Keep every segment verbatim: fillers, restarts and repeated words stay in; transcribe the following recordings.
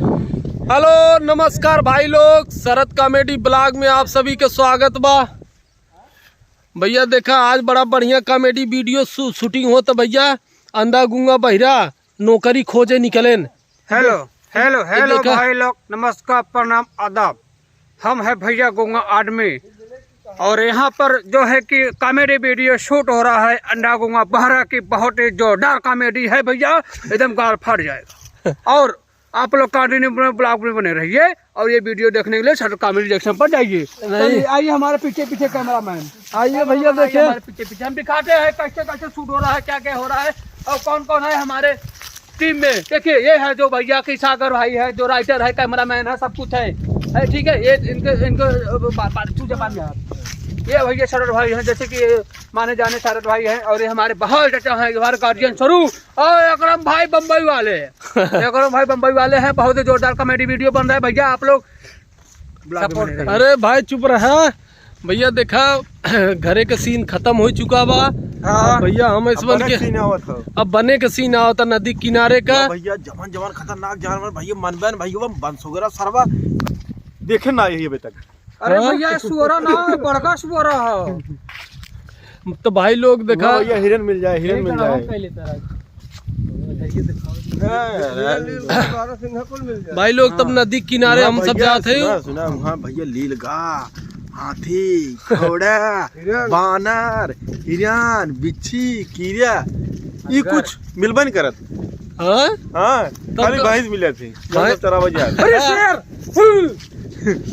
हेलो, नमस्कार भाई लोग, शरद कॉमेडी ब्लॉग में आप सभी के स्वागत बा। भैया देखा, आज बड़ा बढ़िया कॉमेडी वीडियो शू-, शूटिंग होत भैया। अंधा गूंगा बहिरा नौकरी खोजे निकलेन। हेलो, हेलो, ये हेलो देखा। भाई लोग, नमस्कार, प्रणाम, आदाब। हम हैं भैया गूंगा आदमी, और यहाँ पर जो है कि कॉमेडी वीडियो शूट हो रहा है अंधा गूंगा बहिरा की। बहुत ही जोरदार कॉमेडी है भैया, एकदम गाल फट जाएगा। और आप लोग कंटिन्यू ब्लॉग में बने रहिए और ये वीडियो देखने के लिए शरद कॉमेडी रिएक्शन पर जाइए। नहीं। चलिए, आइए हमारे पीछे पीछे कैमरामैन। आइए भैया, आइए देखिए। हमारे पीछे पीछे हम दिखाते हैं कैसे कैसे शूट हो रहा है, क्या क्या हो रहा है और कौन कौन है हमारे टीम में। देखिए, ये है जो भैया की सागर भाई है, जो राइटर है, कैमरामैन है, सब कुछ है, है, ठीक है। ये इनके इनको बा-, बा-, चूजे बांध यार। ये भैया शरद भाई हैं, जैसे कि ये माने जाने शरद भाई हैं, और ये हमारे बहुत अच्छा है, हमारे गार्जियन स्वरूप और अकरम भाई बम्बई वाले। अकरम भाई बम्बई वाले हैं, बहुत ही जोरदार कॉमेडी वीडियो बन रहा है भैया, आप लोग सपोर्ट करें। अरे भाई चुप रहा भैया, देखा घरे का सीन खत्म हो चुका बा। हाँ। भैया हम अब इसवन बने के सीन आवत हो। अब बने के सीन आवत नदी किनारे का। भैया जवान जवान खतरनाक जानवर भैया, मन बन भैया, वो बंस वगैरह सरवा देखे ना यही अभी तक। अरे हाँ? भैया, सुअरा ना, बड़का सुअरा है। तो भाई लोग देखा, भैया हिरन मिल जाए, हिरन मिल जाए। पहले तरह। हाँ, यार। भाई लोग तब हाँ। नदी किनारे हाँ हम सब भैया, जात है। सुना, सुना, वहाँ भैया लीलगा, हाथी, घोड़ा, हिरन। बानर, हिरन, बिच्छी, कीड़ा, ये कुछ मिलबे नहीं करत। हाँ? हाँ, तब खाली तो भैंस मिले थी, भैंस जब चरावे जाए। अरे शेर!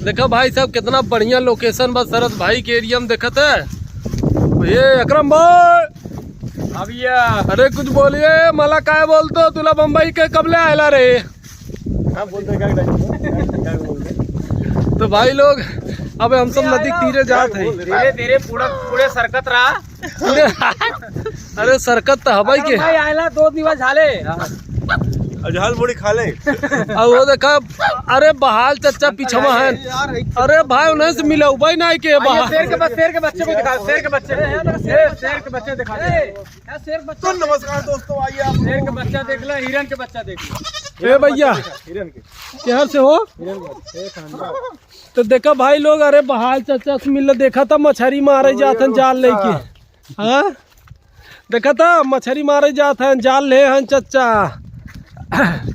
देखा भाई साहब, कितना बढ़िया लोकेशन बा शरद भाई के एरिया में, देखत है। ये अकरम भाई, हाँ भैया। अरे कुछ बोलिए, मला काय बोलतो, तुला बम्बई के कब ले आयला रे? हाँ, बोल दे, क्या, क्या, क्या बोल दे? तो भाई लोग, अब हम सब नदी तीरे जात है। धीरे धीरे पूरा, पूरे सरकत रहा। अरे सरकत त हवाई के। भाई आयला दो दिवस झाले। अब झाल मुड़ी खा ले। अब वो देखा, अरे बहाल चच्चा पिछवा है। अरे भाई उन्हें से मिला भाई ना के आइए, बहाल। शेर के बच-, शेर के बच्चे को दिखा, शेर के बच्चे। ए, शेर के बच्चे दिखा दे। ए, शेर बच्चा तो नमस्कार दोस्तों, आइए आप शेर के बच्चा देख ला, हिरन के बच्चा देख ला। ए भैया, हिरन के। केहर से हो? हिरन के बच्चे, एक अंडा। तो देखा भाई लोग, अरे बहाल चच्चा से मिल, देखा था मछरी मारे जात हैं जाल लेके। हाँ, देखा था मछरी मारे जात हैं, जाल ले हैं चच्चा।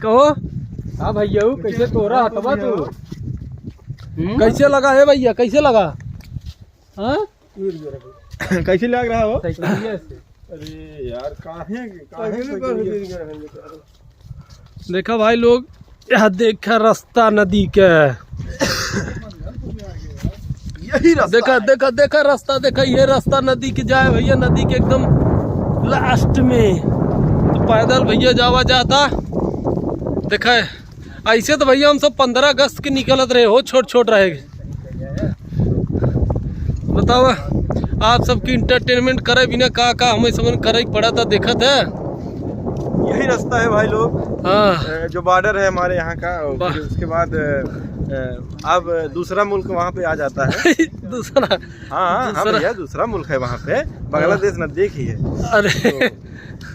कहो। हाँ भैया, कैसे तोरा हथवा तू? हम्म? कैसे लगा है भैया, कैसे लगा? हाँ? कैसे लग रहा हो? साइकिलिया से। अरे यार, काहे, काहे साइकिल साइकिल पर ये? देखा भाई लोग, यह देखा रास्ता नदी के। यही रास्ता देखा, है। देखा, देखा रास्ता, देखा ये रास्ता नदी के जाए भैया, नदी के एकदम लास्ट में। तो पैदल भैया जावा जाता। देखा, ऐसे तो भैया हम सब पन्द्रह अगस्त के निकलत रहे हो, छोट छोट रहे। बतावा, आप सबकी एंटरटेनमेंट करे बिना का का हमें समझ करे के पड़ा था, देखत है। यही रास्ता है भाई लोग। हाँ। अ, जो बॉर्डर है हमारे यहाँ का, और बाह- फिर उसके बाद, अ, अ, अब दूसरा मुल्क वहाँ पे आ जाता है। दूसरा। हाँ, हाँ, हाँ दूसरा। भैया, दूसरा मुल्क है वहाँ पे, बांग्लादेश हाँ। नजदीक ही है। अरे। तो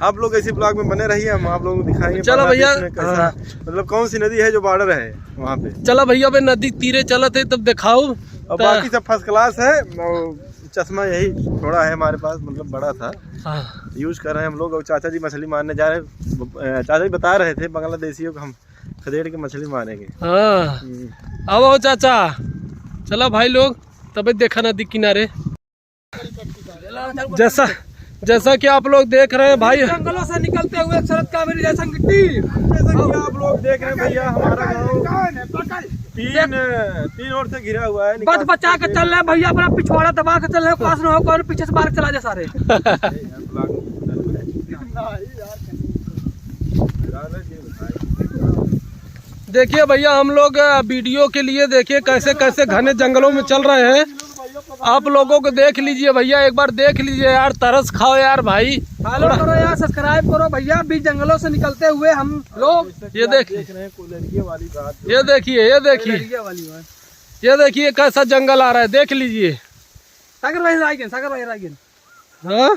आप लोग ऐसे ब्लॉग में बने रहिए, हम आप लोगों को दिखाएंगे चलो भैया, बांग्लादेश में कैसा, हाँ। मतलब कौन सी नदी है जो बॉर्डर है वहाँ पे। चला भैया, अबे नदी तीरे चलत है, तब दिखाओ। और त- बाकी सब फर्स्ट क्लास है। और चश्मा यही थोड़ा है हमारे पास, मतलब बड़ा था, हाँ। यूज़ कर रहे हैं हम लोग। और चाचा जी मछली मारने जा रहे हैं, ब-, अ, चाचा जी बता रहे थे बांग्लादेशियों को हम खदेड़ के मछली मारेंगे। हाँ। हम्म। अब आओ चाचा, चला भाई लोग, तबे देखा नदी किनारे। जैसा, जैसा कि आप लोग देख रहे हैं भाई, जंगलों से निकलते हुए शरद कावेरी जैसा गिट्टी। जैसा कि आप लोग देख रहे हैं भैया, हमारा गाँव तीन, तीन ओर से घिरा हुआ है। बस बचा के चल रहे हैं भैया, अपना पिछवाड़ा दबा के चल रहे हैं, पास में हो कौन पीछे से मार के चला जाए सारे। देखिए भैया, हम लोग, अ, वीडियो के लिए देखिए कैसे कैसे घने जंगलों में चल रहे हैं। आप लोगों को देख लीजिए भैया, एक बार देख लीजिए यार, तरस खाओ यार भाई। फॉलो करो यार, सब्सक्राइब करो भैया। अभी जंगलों से निकलते हुए हम लोग ये देख, देख रहे हैं कोलरिया वाली बात। ये देखिए, ये देखिए, कोलरिया वाली बात। ये देखिए कैसा जंगल आ रहा है, देख लीजिए। सागर भाई राइगन, सागर भाई राइगन। हाँ? अरे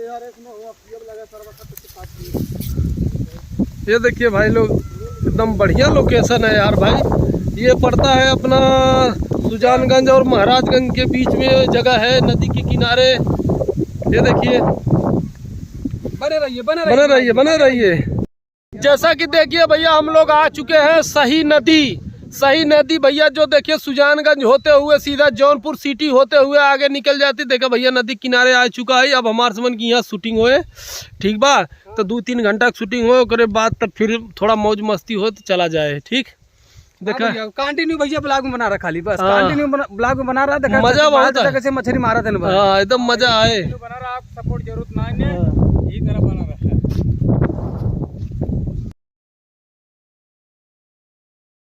यार, इसमें वो अब लगा, सर, बस कुछ काट दिए। ये देखिए भाई लोग, एकदम बढ़िया location है यार भाई। ये पड़ता है अपना सुजानगंज और महाराजगंज के बीच में जगह है, नदी के किनारे। ये देखिए, बने रहिए, बने बने रहिए, बने रहिए। जैसा कि देखिए भैया, हम लोग आ चुके हैं सही नदी। सही नदी भैया, जो देखिए सुजानगंज होते हुए सीधा जौनपुर city होते हुए आगे निकल जाती। देखा भैया, नदी किनारे आ चुका है। अब हमार समझ की यहाँ shooting होए, ठीक बा, तो दो तीन घंटा की shooting होए, ओकरे बाद तब फिर थोड़ा मौज मस्ती हो तो चला जाए, ठीक। देखा, हाँ भैया, continue भैया vlog में बना रहा खाली बस, हाँ। Continue बना, vlog में बना रहा, देखा मजा बहुत है। कैसे मछली मारा दिन भर। हाँ, एकदम मजा आए। बना रहा, आप support जरूरत ना है, हाँ। यही तरह बना रहा।